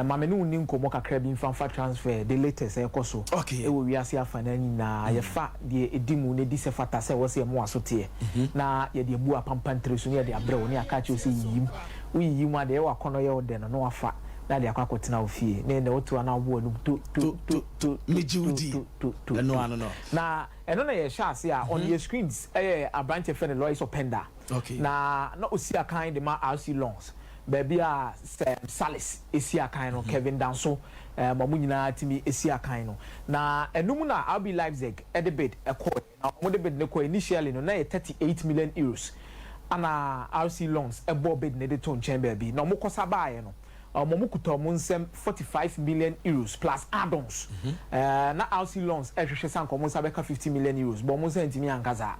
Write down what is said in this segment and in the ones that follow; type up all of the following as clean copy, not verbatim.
Maame ne wo ni nkɔmmɔ kakra bi mfa transfer, the latest ɛkɔ so ɛwɔ wiase afa na nyinaa. Yɛfa deɛ ɛdi mu na ɛdi sɛ fata sɛ ɛwɔ sɛ yɛmo aso teɛ na yɛde abu apampantire so ne yɛde abrɛ wo ne yɛaka kyerɛ sɛ yiyim, woyiyi mu a, deɛ ɛwɔ akɔnnɔ yɛ wo dɛ no na wafa na de akɔ akɔtena wo fie ne na woto ana wobo anum to to to to. Megye wo di. To to to. Ɛno ano no. Na ɛno na yɛhyɛ ase a, on yɛ screens ɛyɛ aberanteɛ fɛ no Lois Openda. Na osi akan de ma RC Lens, baabi a sɛ Salis esi akan no, Kevin Danso, ɔmo nyinaa tumi esi akan no. Na ɛnum na RB Leipzig ɛde bid ɛkɔɔ, na ɔmo de bid ne kɔ initially no na yɛ €38 million, ana RC Lens ɛbɔ bid ne de to nkyɛn baabi na ɔmo kɔsa baayɛ no, ɔmo kuta ɔmo nsɛm €45 million plus add-ons. Na RC Lens ɛhwehwɛ sɛ anka ɔmo nsa bɛka €50 million, but ɔmo nsa ntumi ankasa.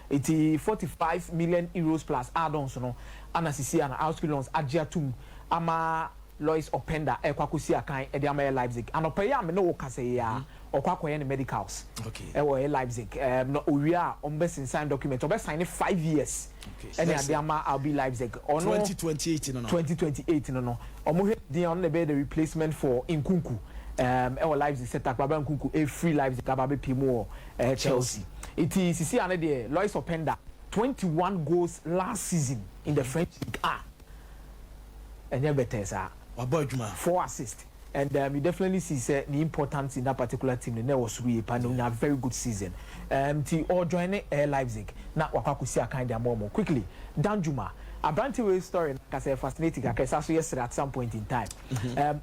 Eti €45 million plus add-ons no ana sisi ana RC Lens agye atum ama Lois Openda ɛkɔ akɔsi akan ɛde ama yɛ Leipzig. Anɔpɛ yi a me ne wo kasa yi a, ɔkɔ akɔyɛ ne medicals ɛwɔ yɛ Leipzig. Na owie a, ɔmo bɛ sign document, ɔbɛ sign ne 5 years ɛne ade ama RB Leipzig. Ɔno 2028 no. 2028 no, ɔmo hwɛ din, ɔno na ɛbɛyɛ the replacement for Nkunku ɛwɔ Leipzig sɛ takraba Nkunku efiri Leipzig aba abɛpie mu wɔ Chelsea. Eti sisi ano deɛ, Lois Openda, 21 goals last season in the French League, ah, ɛnyɛ bɛtɛ saa. Wabɔ adwuma. Four assists, and you definitely see say the importance in that particular team na ɛwɔ soro yie pa na onya very good season. Ti ɔjoin ne Leipzig na wakɔ akɔsi akan de ama ɔmo quickly. Danjuma, aberante wei story kasa fascinating kakra sa so yɛ sere at some point in time.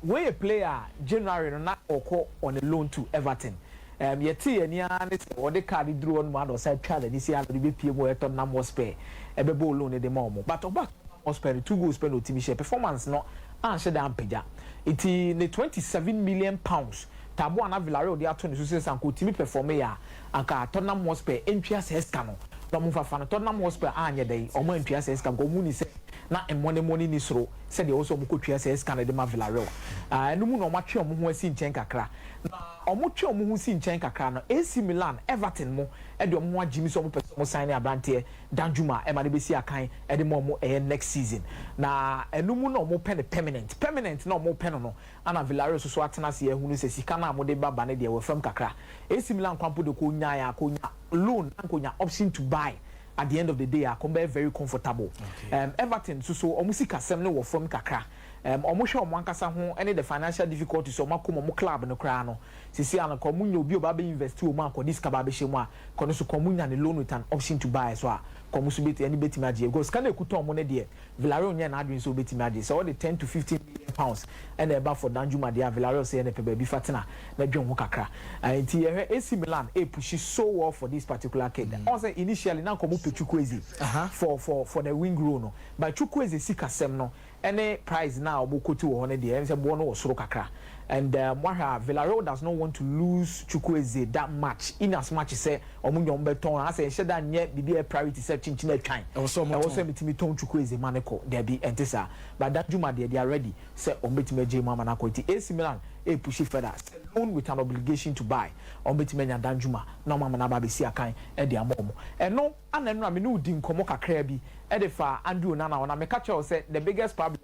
Wei yɛ player January no na ɔkɔ on a loan to Everton. Yɛte yɛn ni ara ne sɛ wɔde card duro hɔ nom ada ɔsan twa n'ani si ano de bɛpie mu ɛtɔ nam Hotspur ɛbɛbɔ loan ne de ma ɔmo, but ɔba Hotspur no, two goals pɛ na otimi hyɛ. Performance no anhyɛ da ampagya, nti ne £27 million taabo ana Villarreal de ato ne so sɛ sanko otimi perform yɛ a, anka Tottenham Hotspur ntwia sɛ sika no na ɔmo fafa no. Tottenham Hotspur anyɛ dɛ ɔmo antwia sɛ sika nka ɔmo ni sɛ na mmɔne ni soro sɛdeɛ ɛwɔ sɛ ɔmo kɔ twia sɛ sika no de ma Villarreal. Ɛno mu na ɔmo atwe ɔmo ho asi nkyɛn kakra. Na ɔmo twe ɔmo ho si nkyɛn kakra no, AC Milan, Everton mo ɛde ɔmo ho agye mi sɛ ɔmo pɛ sɛ ɔmo sign ne aberanteɛ Danjuma ɛma de bɛsi akan ɛde ma ɔmo ɛyɛ next season. Na ɛno mu na ɔmo pɛ no permanent permanent, na ɔmo pɛ no ana Villarreal soso atena ase ehunu sɛ sika na ɔmo de ba ba ne deɛ wɔ fam kakra. AC Milan kwampo de ko nya ya ko nya loan na ko nya option to buy at the end of the day a kɔn bɛyɛ very comfortable. Everton soso ɔmo sika sɛm ne wɔ fam kakra. Ɔmo hwɛ ɔmo ankasa ho ɛne the financial difficulties ɔmo akɔ mu ɔmo club no koraa no sisi ano kɔ ɔmo nya obi a ɔba bɛ invest wɔ mu a kɔde sika ba abɛhyɛ mu a, kɔ no so kɔ ɔmo nya ne loan with an option to buy so a, kɔ ɔmo so bɛti ɛne bɛtumi agye, because sika na ekuta ɔmo ne deɛ, Villarreal nyɛ n'adwene sɛ ɔbɛtumi agye sɛ ɔde £10 to 15 million ɛna ɛba for Danjuma deɛ a, Villarreal sɛ ɛna pɛ baabi fa tena na dwen ho kakra. Nti yɛhwɛ AC Milan e push so well for this particular kid. Ɔn sɛ initially na nkɔmɔ pɛ Chukwueze for the wing role no, but Chukwueze sika sɛm no ɛne price na ɔmo kotu wɔ hɔ no deɛ, ɛn sɛ boɔ no wɔ soro kakra, and wahwɛ a, Villarreal does not want to lose Chukwueze that much, in as much sɛ ɔmo nyɛ ɔmo bɛtɔn asɛ nhyɛ da nyɛ biribi yɛ priority sɛ kyinkyin atwan. Ɛwɔ sɛ ɔmo ɛwɔ tɔn. Sɛ metumi tɔn Chukwueze ma ne kɔ dabi, ɛnte saa. But Danjuma deɛ, they are ready sɛ ɔmo bɛtumi agye mu ama no akɔ. Nti AC Milan e push further sɛ loan with an obligation to buy, ɔmo bɛtumi anya Danjuma na ɔmo ama no aba abɛsi akan ɛde ama ɔmo. Ɛno ana ɛno a me ne wo di nkɔmɔ kakra bi ɛde fa Andrew Onana. Ɔna meka kyerɛ wo sɛ the biggest problem,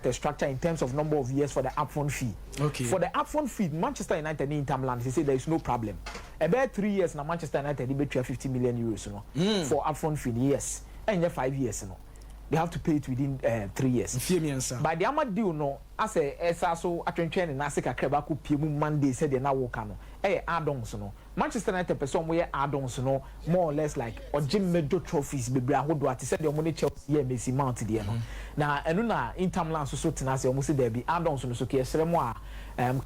the structure in terms of number of years for the upfront fee. For the upfront fee, Manchester United ne Inter Milan, they say there is no problem. About 3 years na Manchester United they between €50 million no for upfront fee. Yes, and yeah, 5 years no. They have to pay it within 3 years. Mfie 3. By the ama deal no, asɛ ɛsa so atwentwɛn ne n'ase kakra baako pie mu Monday sɛdeɛ na wɔka no ɛyɛ add-ons no. Manchester United pɛ sɛ ɔmo yɛ add-ons no more or less like ɔgye major trophies bebree ahodoɔ ate sɛdeɛ ɔmo ne Chelsea yɛ Mason Mount deɛ no. Na ɛno na Inter Milan nso so tena ase, ɔmo si dɛbi, add-ons no so kɛ ɛsrɛ mo a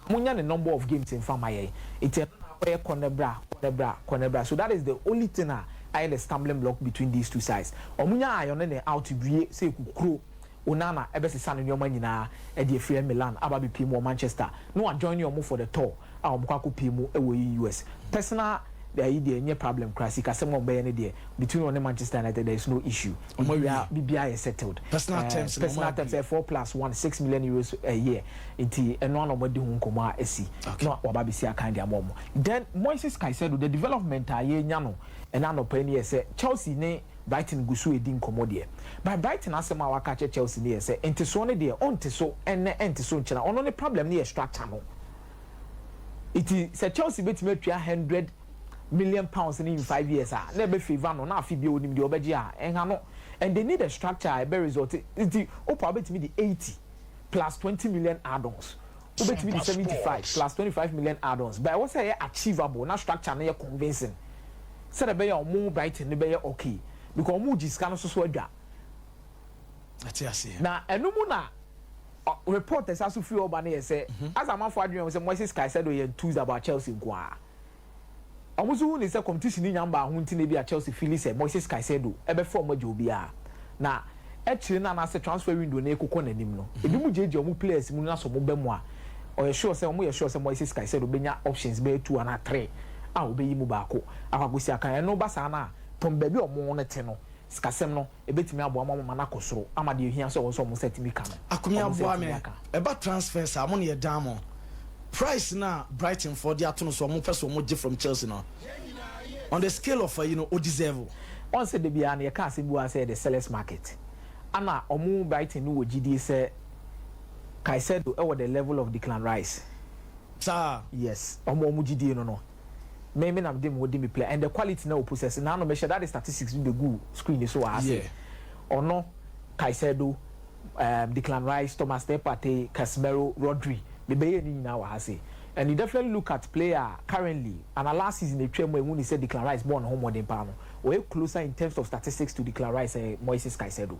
mo nya ne number of games nfa ma yɛ. Eti ɛno na akɔyɛ kɔnɛbra kɔnɛbra kɔnɛbra. So that is the only thing a ayɛ the stumbling block between these two sides. Ɔmo nya ayɔ ne out wie sɛ ekukuro Onana ɛbɛsesa ne nneɛma nyinaa ɛde efiri Milan aba abɛpie mu wɔ Manchester na wa join ɔmo for the tour a ɔmo kɔ akɔ pie mu ɛwɔ US. Personal Ayi deɛ, nyɛ problem koraa. Sikasɛm a ɔbɛyɛ no deɛ, between ɔne Manchester United there is no issue. Ɔmo awie. Biribiara yɛ settled. Personal terms na ɔmo Personal terms agree. Ɛ 4 plus 1, €6 million a year, nti ɛno ana ɔmo adi ho nkɔmɔ a esi na waba abɛsi akan de ama ɔmo. Then Moises Caicedo, the development a yɛnya no ɛna anɔpa yi ni yɛ sɛ Chelsea ne Brighton gu so edi nkɔmɔ deɛ, but Brighton asɛm a waka kyerɛ Chelsea ne yɛ sɛ ntesoɔ no deɛ, ɔnte so ɛnɛ, ɛnte so nkyɛn. Ɔno ne problem ne yɛ structure no. Nti sɛ Chelsea bɛtumi atua £100 million in 5 years a, na ɛbɛ favour no, na afi bi onim deɛ ɔbɛgye a ɛnha no. And they need a structure a ɛbɛ result. Nti opa wobɛtumi de 80 plus 20 million add-ons, wobɛtumi de 75 plus 25 million add-ons, but ɛwɔ sɛ ɛyɛ achievable na structure no yɛ convincing sɛdeɛ ɛbɛyɛ a ɔmo Brighton no bɛyɛ okay, because ɔmo gye sika no soso adwa. Ate aseɛ. Na ɛno mu na report ɛsa so firi ɔba no yɛ sɛ asa amanfo adwene wɔn sɛ Moises Caicedo yɛ enthused about Chelsea nko ara. Ɔmo nso hu ne sɛ competition ni nyamba ho, nti na ebi a Chelsea feel sɛ Moises Caicedo ɛbɛfɔ ɔmo agye obiara. Na ɛkyerɛ no anaasɛ transfer window no ekokɔ n'anim no, ebi mu gyegye ɔmo players mu na sɛ ɔmo bɛ mu a, ɔyɛ sure sɛ ɔmo yɛ sure sɛ Moises Caicedo bɛnya options bɛyɛ two ana three a ɔbɛyi mu baako akɔ akɔsi akan. Ɛno ba saa na tɔn baabi a ɔmo no te no, sikasɛm no ebetumi aboa ma ɔmo ma no akɔ soro ama deɛ ohia sɛ ɔmo nso ɔmo nsa tumi ka no. Akomi Ɔmo nsa aboa tumi me. aka. Ɛba transfers a mo ne yɛ dan mo price na Brighton fo de ato no so, ɔmo pɛ so ɔmo gye from Chelsea no, on the scale of o deserve. Ɔn sɛ debi a no yɛka asɛm bi wɔ sɛ the sellers market ana ɔmo Brighton no wɔ gyidie sɛ Caicedo ɛwɔ the level of Declan Rice. Saa? Yes, ɔmo gyidie no me nam de mo di mi play and the quality na o possess na ano mehyɛ that the statistics bi bɛ gu screen so wɔ ha se ɔno Caicedo, Declan Rice, Thomas Partey, Casemiro, Rodri, bɛbɛyɛ ne nyinaa wɔ ha se. And you definitely look at player currently and last season etwa mu ehu ni sɛ Declan Rice bɔɔl ne ho mmɔden paa no, ɔyɛ closer in terms of statistics to Declan Rice, Moises Caicedo.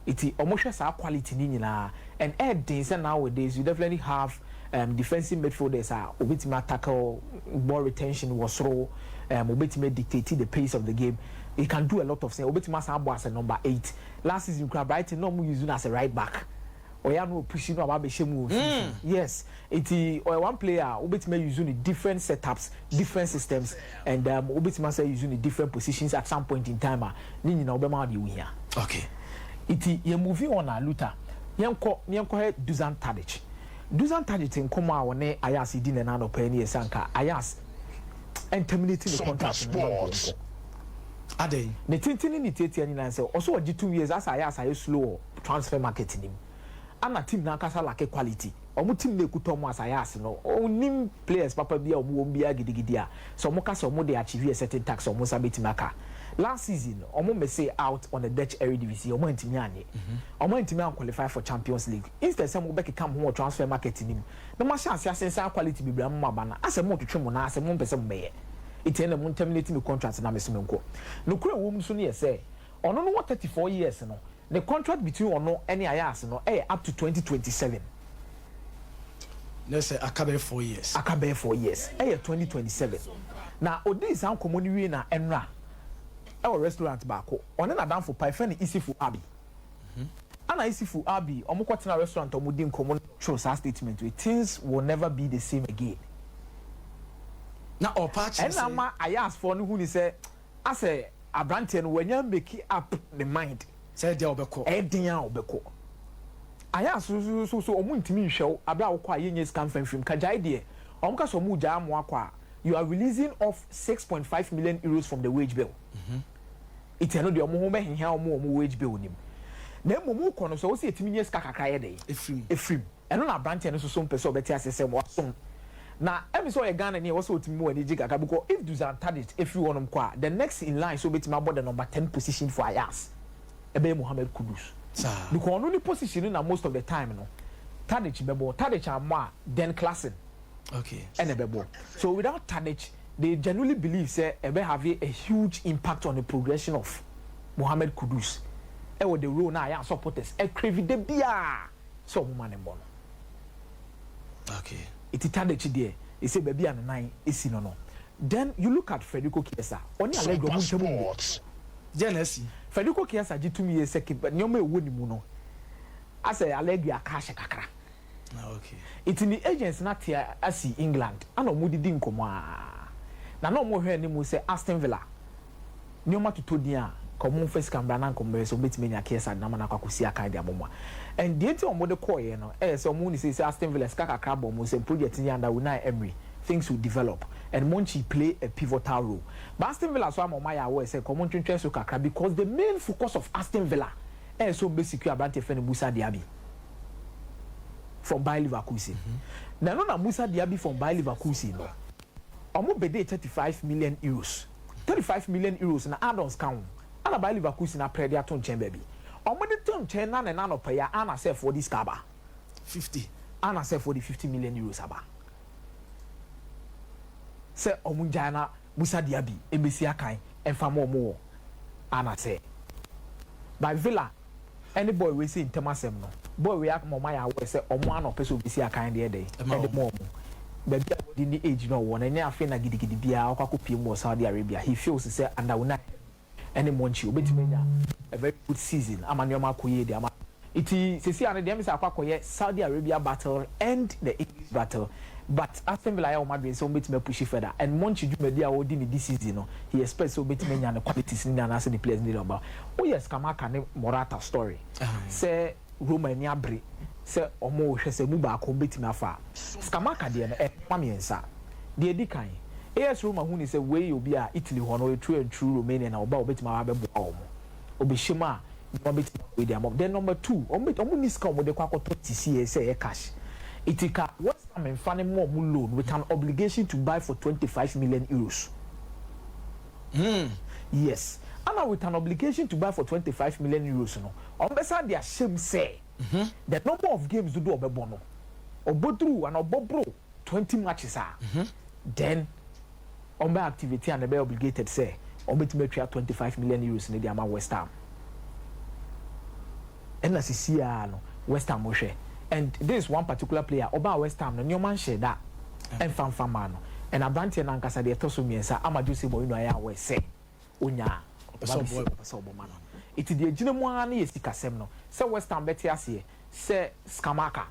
Eti ɔmo hwɛ saa quality ni nyinaa and ɛɛden sɛ nowadays you definitely have defensive midfielders a obetumi tackle ball retention wɔ soro, obetumi dictate the pace of the game. He can do a lot of things. Obetumi asan abɔ as a number 8. Last season kura Brighton na ɔmo use no as a right back, ɔyɛ ano push no aba abɛhyɛ mu wɔ mfimfini. Yes, eti ɔyɛ one player a obetumi use no different setups, different systems, and obetumi asa use no different positions at some point in time a ne nyinaa ɔbɛma ɔde ohia. Nti yɛn moving on a Luther, yɛnkɔ hɛ Dusan Tadic. Dusan Tadic nkɔmɔ a wɔne Ajax di nana anɔpɛ yi ne yɛ sanka Ajax ɛnterminate ne contract no na nkɔ. Adɛn? Ne tenten ne ne tietia nyinaa sɛ ɔso ɔgye 2 years asa Ajax ayɛ slow wɔ transfer market nim, ana team n'ankasa lack quality. Ɔmo team na ekuta ɔmo asa Ajax no, ɔnim players papa bi a ɔmo wɔm biara gidigidi a sɛ ɔmo kasa ɔmo de achieve a certain task, ɔmo nsa betumi aka. Last season ɔmo miss out on the Dutch Eredivisie, ɔmo ntumi anye, ɔmo ntumi an qualify for Champions League. Instead sɛ mo bɛkeka mo ho wɔ transfer market nim na mo ahyɛ ase asensan quality bebree ama mo aba na asɛ mo twetwe mo na asɛ mo mpɛ sɛ mo bɛyɛ eti ɛna mo terminate mi contract na mesi mi nkɔ. Nokura ɛwɔ mu nso no yɛ sɛ ɔno no wɔ 34 years no, the contract between ɔno ɛne Ajax no ɛyɛ up to 2027. Ne sɛ aka bɛyɛ 4 years. Aka bɛyɛ 4 years, ɛyɛ 2027. Na odi saa nkɔmɔ no wie na ɛnra ɛwɔ restaurant baako, ɔne n'adamfo pa efɛ no Isifu Abi, ana Isifu Abi ɔmo kɔ tena restaurant, ɔmo di nkɔmɔ no twerɛ saa statement wey "Things will never be the same again." Na ɔpa akyerɛ ɛna ama Ajaxfoɔ no hu ni sɛ asɛ aberanteɛ no wanya make up ne mind. Sɛ ɛdeɛ ɔbɛkɔ. Ɛden a ɔbɛkɔ Ajax so so so ɔmo ntumi nhwɛw abere a wokɔ a yɛnyɛ sika mfɛnfɛm kagyae deɛ ɔmo ka sɛ ɔmo gyaa mo akɔ a, you are releasing off €6.5 million from the wage bill. Eti ɛno deɛ, ɔmo ho bɛhehia ɔmo wage bill nim. Na mmom wokɔ no so wosi etimi nye sika kakra yɛ dɛ efirim. Efirim. Ɛno na aberanteɛ no soso mpɛ sɛ ɔbɛte ase sɛ wasom na ɛmi sɛ ɔyɛ Ghana ni, ɛwɔ sɛ ɔtumi mu ani gye kakra, because if Dusan Tadic efiri hɔnom kɔ a, the next in line so obetumi abɔ the number 10 position for Ajax ɛbɛyɛ Mohammed Kudus. Saa. Because ɔno ne position no na most of the time no Tadic bɛbɔ. Tadic ammɔ a, then Klaassen ɛna ɛbɛbɔ. So without Tadic, they genuinely believe sɛ ɛbɛ have a huge impact on the progression of Mohammed Kudus ɛwɔ the role na Ajax supporters ɛcrave de biaa sɛ ɔmo ma ne mbɔ no. Eti Tadic deɛ, ese baabi a ne nan esi no, then you look at Federico Chiesa, ɔne Allegri ɔmo ntɛm mu. Deɛ na asi? Federico Chiesa gye tumi yɛ sɛ nneɛma ɛwɔ ne mu no asɛ Allegri aka ahyɛ kakra. Eti ne agents na te asi England ana ɔmo didi nkɔmɔ aa. Na na ɔmo hwɛ anim sɛ Aston Villa nneɛma totɔ din a, ka ɔmo nfa sika mbra na nka ɔmo bɛyɛ sɛ ɔmo bɛtumi anya Chiesa de nama na akɔ akɔsi akan de abɔ mu a. And deɛ nti a ɔmo de kɔɔyɛ no ɛyɛ sɛ ɔmo ni sɛ Aston Villa sika kakra bɔ ɔmo sɛ project ni under Unai Emery, things will develop and Monchi play a pivotal role. But Aston Villa so ama ɔmo ayɛ awɔ sɛ kɔmo ntwentwɛn so kakra, because the main focus of Aston Villa ɛyɛ sɛ ɔmo bɛ secure aberante fɛ no Moussa Diaby from Bayer Leverkusen. Na ɛno na Moussa Diaby from Bayer Leverkusen no, ɔmo bɛde €35 million, €35 million na add-ons ka ho. Ana Bayer Leverkusen apɛ de ato nkyɛn baabi, ɔmo de to nkyɛn na ne nanɔpɛ ya ana sɛ ɛfoɔ de sika aba. 50. Ana sɛ ɛfoɔ de €50 million aba sɛ ɔmo ngyan na Moussa Diaby ebesi akan ɛnfa ma ɔmo wɔ. Ana sɛ by Villa ɛne boy wei sɛ ntɛm asɛm no, boy wei ama ɔmo ayɛ awɔ sɛ ɔmo ana ɔpɛ sɛ obesi akan deɛ dɛ ɛma ɛde ma ɔmo baabi a wɔde ne age no ɔwɔ no, ɛnyɛ afei na gidigidi biara ɔkɔ akɔ pie mu wɔ Saudi Arabia. He feels sɛ under Unai ɛne Monchi, obetumi anya a very good season ama nneɛma akɔ yie de ama. Iti sisi ano deɛ mi sɛ akɔ akɔyɛ Saudi Arabia battle and the English battle, but Aston Villa ayɛ wɔn adwene sɛ wɔn betumi apush further, and Monchi dwumadi a wɔdi ne this season no, he expects sɛ wɔbɛtumi anya ne qualities ne anaasɛ ne players ne de ɔba. Woyɛ Scamacca ne Morata story sɛ Roma ani abere sɛ ɔmo hwɛ sɛ mu baako bɛtumi afa Scamacca deɛ no, ɛnoma mmiɛnsa deɛ edi kan. AS Roma hu ni sɛ wei yɛ obi a Italy hɔ no, ɔyɛ true and true Romania na ɔba ɔbɛtumi aba abɛboa wɔn, ɔbɛhyɛ mu a nneɛma bɛtumi akɔ edi ama. Then number two, ɔmo bɛ ɔmo ni sika ɔmo de kɔ akɔtɔ tc yɛ sɛ ɛyɛ cash. Eti ka West Ham nfa ne mu ɔmo loan with an obligation to buy for €25 million. Yes, ana with an obligation to buy for €25 million no, ɔmo bɛsa de ahyɛ mu sɛ the number of games dodo ɔbɛbɔ no, ɔbɔ through and ɔbɔ bro 20 matches a, then ɔmo bɛ activate and ɛbɛ obligated sɛ ɔmo bɛtumi atwa €25 million ne de ama West Ham. Ɛna sisi a no West Ham hwɛ, and this one particular player ɔbaa West Ham no, nneɛma nhyɛ da ɛnfa nfa maa no. And aberanteɛ nankasa deɛ ɛtɔ so mmiɛnsa ama Jose Mourinho ayɛ awɔ sɛ onya ɔpɛ sɛ ɔbɔ. Ɔpɛ sɛ ɔbɔ ma no. Eti deɛ gyina mu ara no yɛ sikasɛm no sɛ West Ham bɛte aseɛ sɛ Scamacca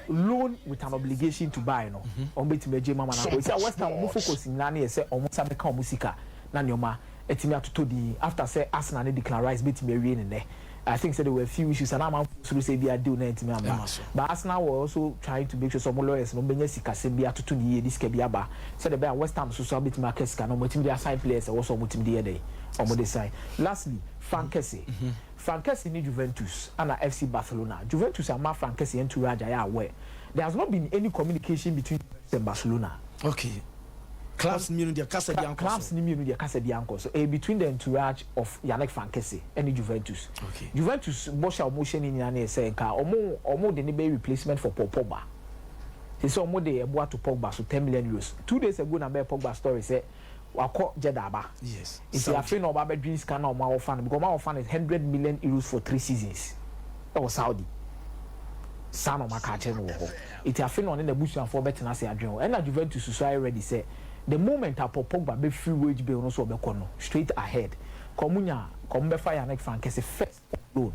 loan with an obligation to buy no, ɔmo bɛtumi agye mama na akɔ. Esi a West Ham ɔmo focus nyinaa no yɛ sɛ ɔmo nsa bɛka ɔmo sika na nneɛma ɛtumi atotɔ din after sɛ Arsenal ne Declan Rice bɛtumi awie ne nɛ. I think say there were a few issues and amanfo soro sɛ bi a deal na ntumi amba, Ɛma so. but Arsenal were also trying to make sure sɛ ɔmo lawyers no ɔmo bɛnya sikasɛm bi atoto ne yie de sika bi aba sɛdeɛ bɛyɛ a West Ham soso abɛtumi aka sika na ɔmo atumi de assign players ɛwɔ so ɔmo tumi de yɛ dɛ ɔmo de sign. Lastly, Franck Kessie. Franck Kessie ni Juventus ana FC Barcelona. Juventus ama Franck Kessie entourage ayɛ aware there has not been any communication between Juventus and Barcelona. Okay, clubs mmienu deɛ, kasa bi ankɔ Clubs so. Ni mmienu deɛ, kasa bi ankɔ so. Between the entourage of Yannick Franck Kessie ɛne Juventus. Juventus bɔhyɛ a ɔmo hyɛ ne nyinaa ne yɛ sɛ nka ɔmo de ne bɛ replacement for Paul Pogba te sɛ ɔmo de ɛbo ato Pogba so €10 million. 2 days ago na bɛyɛ Pogba story sɛ wakɔ Jeddah aba. Nti afei na ɔba abɛdwin sika na ɔmo awɔfa no, because ɔmo awɔfa no €100 million for three seasons ɛwɔ Saudi. Saa na ɔmo aka akyerɛ no wɔ hɔ. Nti afei na ɔne n'abusuafoɔ bɛtena ase adwene hɔ. Ɛna Juventus so ayɛ ready sɛ the moment a Paul Pogba bɛ free wage bill no so ɔbɛkɔ no straight ahead, kɔn nya kɔn bɛfa Yannick Franck Kessie first loan.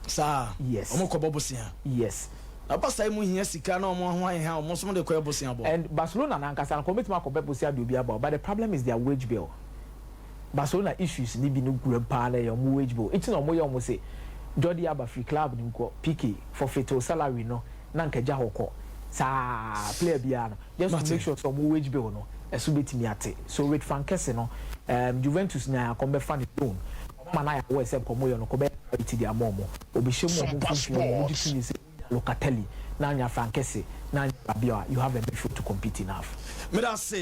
Saa? Yes. Ɔmo kɔ bɔ bosia? Yes. Na basa yi mu hia sika na ɔmo ho ayɛ ha, ɔmo nso mo de kɔ yɛ bosia bɔ. And Barcelona nankasa no, kɔn bɛtumi akɔ bɛ bosia de obi aba, but the problem is their wage bill. Barcelona issues ni bi no gura paa na yɛ ɔmo wage bill. Eti na ɔmo yɛ ɔmo se Jordi Alba free club ni nkɔ PK forfeit o salary no na nkɛgya hɔ kɔ saa player biara no just Mate. to make sure sɛ ɔmo wage bill no ɛso bɛtumi ate. So with Franck Kessie no, Juventus nya akɔn bɛfa ne loan. Ɔmo ma na yɛ awɔ sɛ nkɔmɔ yɛ no kɔ bɛyɛ priority de ama ɔmo obihyɛ mu. Ɔmo mfimfini ɔmo gye tumi sɛ Locatelli na anya Franck Kessie na anya Rabiot a, you have a midfield to compete enough. Meda se.